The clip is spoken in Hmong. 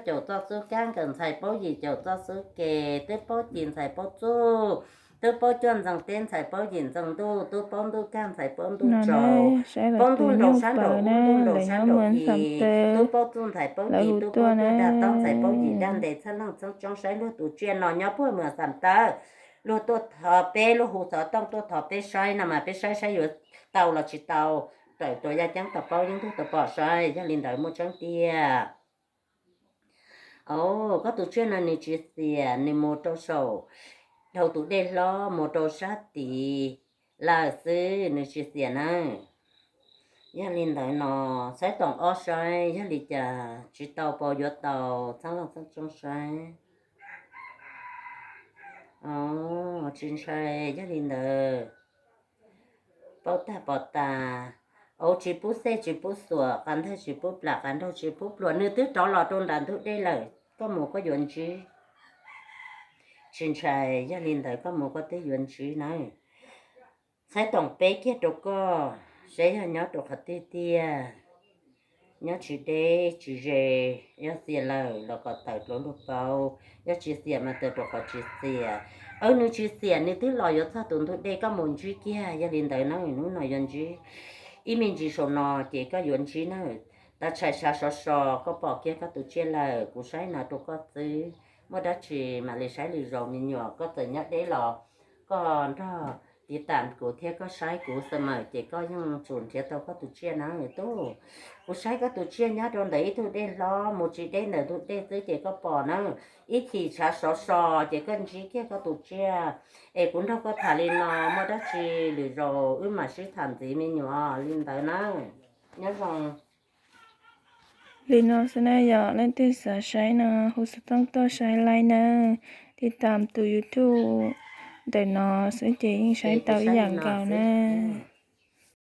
caum txoj xub kab, nkawm ntxhais paub yim caum txoj xub ke, twb paub ci ntxhais paub txuj, twb paub cuaj ntxees teb ntxhais paub yim ntxees ntuj, twb paub ntuj kaj ntxhais paub ntuj tsaus, paub ntuj nraum sab nraum ub ntuj nraum sab nraum i, twb paub txuj ntxhais paub ci, twb paub cuaj dag taub ntxhais paub yim dag ntes txheeb leej txheeb tsoob. Saib luag tus tsiaj no nyob puag Muas Xam Tawb, luag tuaj thov peb, luag hu xov tooj tuaj thov peb saib no mas peb saib saib yuav tau los tsis tau, raws rau yaj ceeb tau paub yeeb ntuj tau pom saib. Yog li ntawd muaj tseeb tiag. Au, koj tus tsiaj no nws tsis xiam, nws mus rau saum dhau tus dej hlob mus rau sab tid lawm xwb, nws tsis xiam nawb. Yog li ntawd no, saib toom ob saib yog li cas tsis tau pom yuav tau, txheeb leej txheeb tsoob saib. Tsis ntshai, yog li ntawd paub tag pom tas. Au, tsis pub xej tsis pub xuam, qav ntag tsis pub plam, qav nraug tsis pub pluas, nws twb rov los rau nram ntug dej lawm, koj mus koj yuav ntsib. Tsis ntshai, yog li ntawd koj mus koj twb yuav ntsib nawb. Txhais toom peb kiag rau koj, saib yog nyob rau qhov twg tiag. Nyob tsis deb tsis ze, yog xiam lawm los kom tawm rau luag paub, yog tsis xiam mas tawm rau qhov tsis xiam. Aw, nws tsis xiam, nws twb los yuav txog tus ntug dej, koj mus ntsib kiag. Yog li ntawd na, hnub no yuav ntsib ib me ntsis saum no ces koj yuav ntsib na. Tab tshais sab sov so, koj pom kiag koj tus tsiaj lawm, kuv saib no rau koj xwb. Muaj dab tsi mam li saib lwm zaus me nyuam, koj txawm nyob deb los koj nrog tiv tam kuv thiab koj saib kuv xwb mas ces koj yeej tsum nrhiav tau koj tus tsiaj na tub. Kuv saib koj tus tsiaj nyob rau ntawm ib tug dej hlob, mus tsis deb ntawm ntug dej xwb ces koj pom na. Ib chim tshav sov so ces koj ntsib kiag koj tus tsiaj. Es kuv nrog koj tham li no, muaj dab tsi lwm zaus wb mam sib tham ntxiv me nyuam, li ntawd na. Nyob zoo. Li no xwb na yom, leej twg xav saib no hu xov tooj tuaj saib laij na, tiv tam tus YouTube ntawm no xwb ces yeej saib tau ib yam nkaus na.